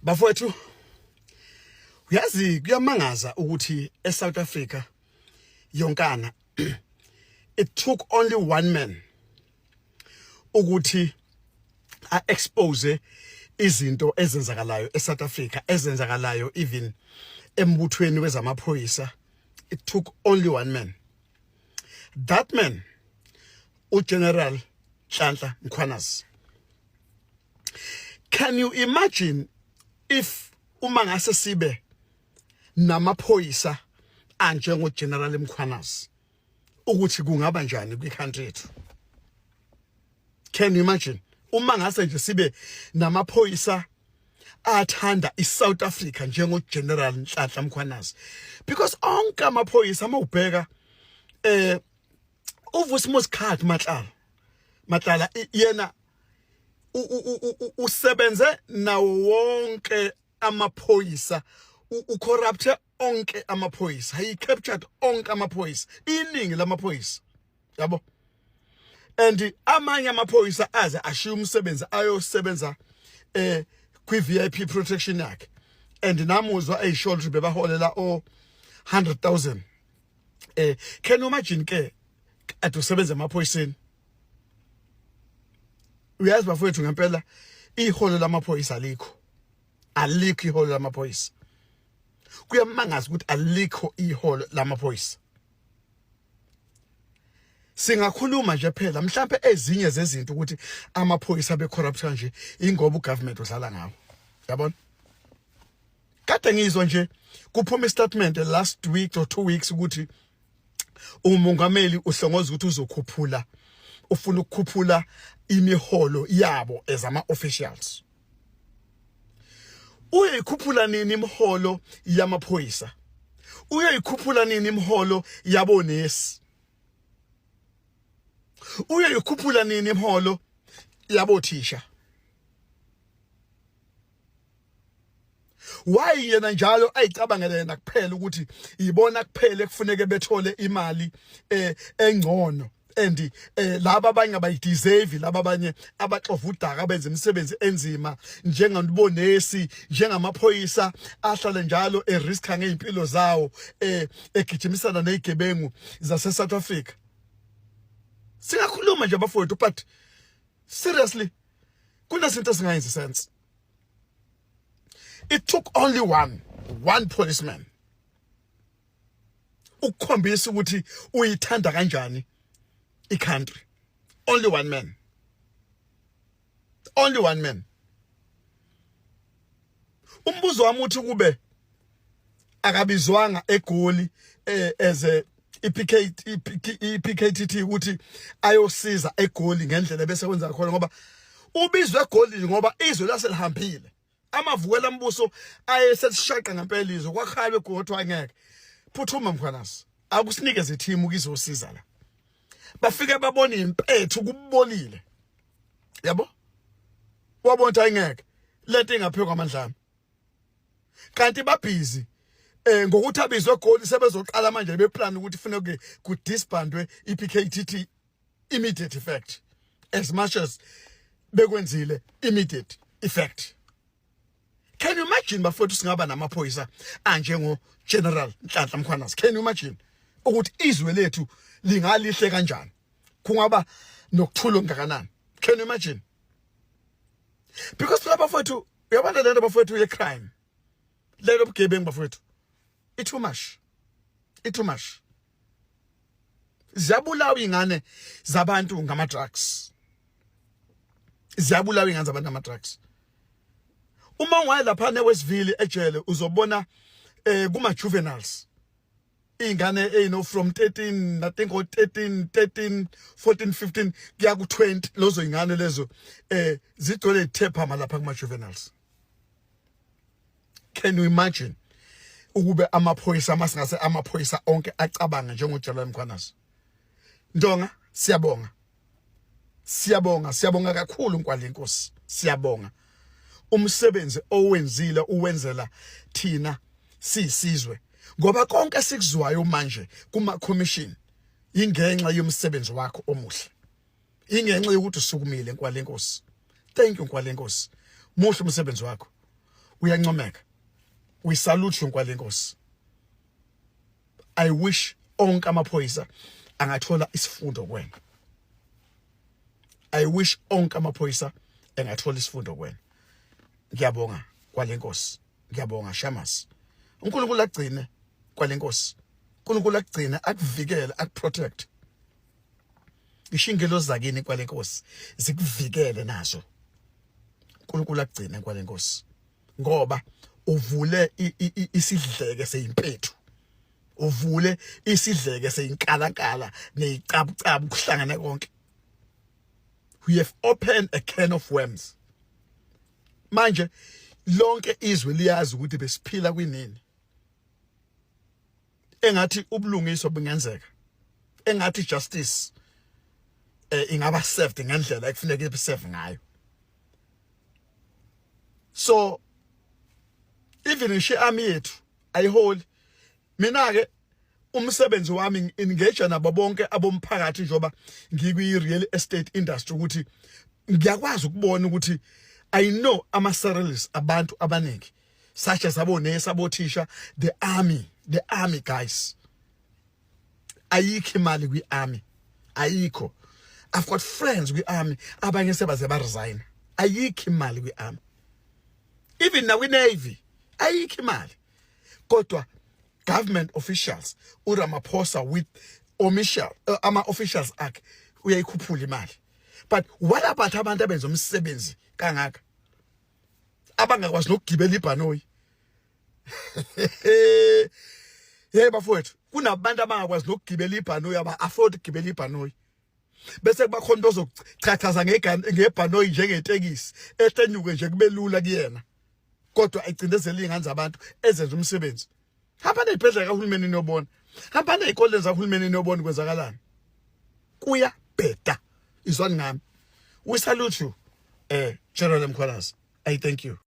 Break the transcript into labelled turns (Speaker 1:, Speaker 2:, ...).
Speaker 1: Bafowethu, uyazi kuyamangaza ukuthi eSouth Africa yonkana it took only one man ukuthi a expose izinto ezenzakalayo eSouth Africa, ezenzakalayo even embuthweni wezamaphoyisa. It took only one man. That man uGeneral Nhlanhla Mkhwanazi. Can you imagine if uma ngase sibe namaphoyisa anjengo General Mkhwanazi ukuthi kungaba njani kwi-country yethu? Can you imagine uma ngase nje sibe namaphoyisa athanda iSouth Africa njengo General Nhlanhla Mkhwanazi? Because onke amaphoyisa amawubheka uVusi Mosikhathi Matlala Matlala yena usebenze nawo wonke amaphoyisa, ucorrupte onke amaphoyisa, he captured onke amaphoyisa, iningi lamaphoyisa, yabo. And amanye amaphoyisa aze ashiya umsebenzi ayosebenza kwi VIP protection yakhe, and namuzwa eyisho ukuthi bebaholela o 100,000. Can you imagine ke kade usebenza emaphoyiseni? Uyazi bafowethu, ngempela iholo lamaphoyisa alikho, alikho iholo lamaphoyisa. Kuyamangaza ukuthi alikho iholo lamaphoyisa. Singakhuluma nje phela mhlambe ezinye zezinto ukuthi amaphoyisa abe corrupt kanje ingoba ugovernment udlala ngawo, yabona. Kade ngizwa nje kuphuma istatement last week or 2 weeks ukuthi umongameli uhlongoza ukuthi uzokhuphula, ufuna ukukhuphula imiholo yabo as ama officials. Uyayikhuphula nini imiholo yamaphoyisa? Uyayikhuphula nini imiholo yabonesi? Uyayikhuphula nini imiholo yabothisha? Why yena njalo ayicabangele yena kuphela ukuthi ibona kuphela ekufuneke bethole imali engcono and laba abanye abayideserve, laba abanye abaxova udaka, abenza imisebenzi enzima njengabonesi, njengamaphoyisa ahlale njalo eriska ngeimpilo zawo egijimisana nezigebengu zase South Africa? Singakhuluma nje bafowethu, but seriously kunezinto esingayenzi sense. It took only one policeman ukukhombisa ukuthi uyithanda kanjani i-country. Only one man, only one man. Umbuzo wami uthi kube akabizwanga eGoli as a iPK iPKTT ukuthi ayosiza eGoli ngendlela bese kwenza khona, ngoba ubizwe eGoli ngoba izwe laselihambile, amavukela mbuso ayesesishaqa ngempela izwe, kwakhalwe eGoli, kuthiwa ngeke, phuthuma Mkhwanazi, akusinikeze team ukizosiza la. Bafike babona impethu kubolile, yabo, wabona ukuthi ayingeke lento ingaphekwa amandla ami. Kanti babhizi ngokuthi abizwe eGoli, sebezoqala manje beplan ukuthi kufuneka ku disbandwe iPKTT immediate effect, as much as bekwenzile immediate effect. Can you imagine bafowethu singaba namaphoyisa anjengo General Nhlanhla Mkhwanazi? Can you imagine ukuthi izwe lethu lingalihle kanjani, kungaba nokuthula okungakanani? Can you imagine? Because phela bafowethu, uyabona lento bafowethu ye crime, lelo bugebengu bafowethu, it too much, it too much. Ziyabulawa ingane zabantu ngama drugs, ziyabulawa ingane zabantu ngama drugs. Uma ungayi lapha neWestville ejele uzobona kuma juveniles ingane eyino from 13, I think, or 13 13 14 15 kuya ku 20, lozo ingane lezo zigcwele ithephama lapha kuma juveniles. Can you imagine ukube amaphoyisa, masingase amaphoyisa onke acabanga njengoJeneral Mkhwanazi? Ntonga, siyabonga, siyabonga, siyabonga kakhulu Nkwali Inkosi, siyabonga umsebenzi owenzile, uwenzela thina siyisizwe, ngoba konke sikuzwayo manje kuma commission ingenxa yomsebenzi wakho omuhle, ingenxa yokuthi usukumile Nkwali Inkosi. Thank you Nkwali Inkosi, muhle umsebenzi wakho. Uyancomeka. We salute you, Nkwalenkosi. I wish onke amaphoyisa angathola isifundo kuwena. I wish onke amaphoyisa engathola isifundo kuwena. Ngiyabonga, Kwalenkosi. Ngiyabonga, Shamas. uNkulunkulu agcine, Kwalenkosi. uNkulunkulu akugcine, akuvikele, akuprotect. Ngisho ingelo zakini, Kwalenkosi, zikuvikele nazo. uNkulunkulu akugcine, Kwalenkosi, ngoba uvule isidleke seyimpethu, uvule isidleke seyinkalankala neyicabucabu kuhlangane konke. We have opened a can of worms. Manje lonke izwe liyazi ukuthi besiphila kwinini. Engathi ubulungiswa bungenzeka, engathi justice ingaba served ngendlela ekufuneka ibe serve ngayo. So even ngisho iarmy yethu ayiholi. Mina ke umsebenzi wami engage nabo bonke abomphakathi, njoba ngikwi real estate industry, ukuthi ngiyakwazi ukubona ukuthi I know ama salaries abantu abaningi, such as abonesi, abothisha, the army. The army guys, ayikho imali kwi-army, ayikho. I've got friends kwi-army, abanye sebaze ba resign. Ayikho imali kwi-army, even nakwi navy ayikho imali. Kodwa government officials, uRamaphosa with official ama officials akhe uyayikhuphula imali. But what about abantu abenza umsebenzi kangaka, abangakwazi nokugibela ibhanoyi? Hey bafowethu, kunabantu abangakwazi nokugibela ibhanoyi, aba afford ukugibela ibhanoyi, bese kuba khona into ozochachaza ngebhanoyi njengetekisi, ehlenyuke nje kube lula kuyena, kodwa ecindezela izingane zabantu ezenza umsebenzi. Hamba nezibhedlela kahulumeni niyobona, hamba nezikoleni zakahulumeni niyobona kwenzakalani. Kuyabheda, izwani ngami. We salute you, General Mkhwanazi. I thank you.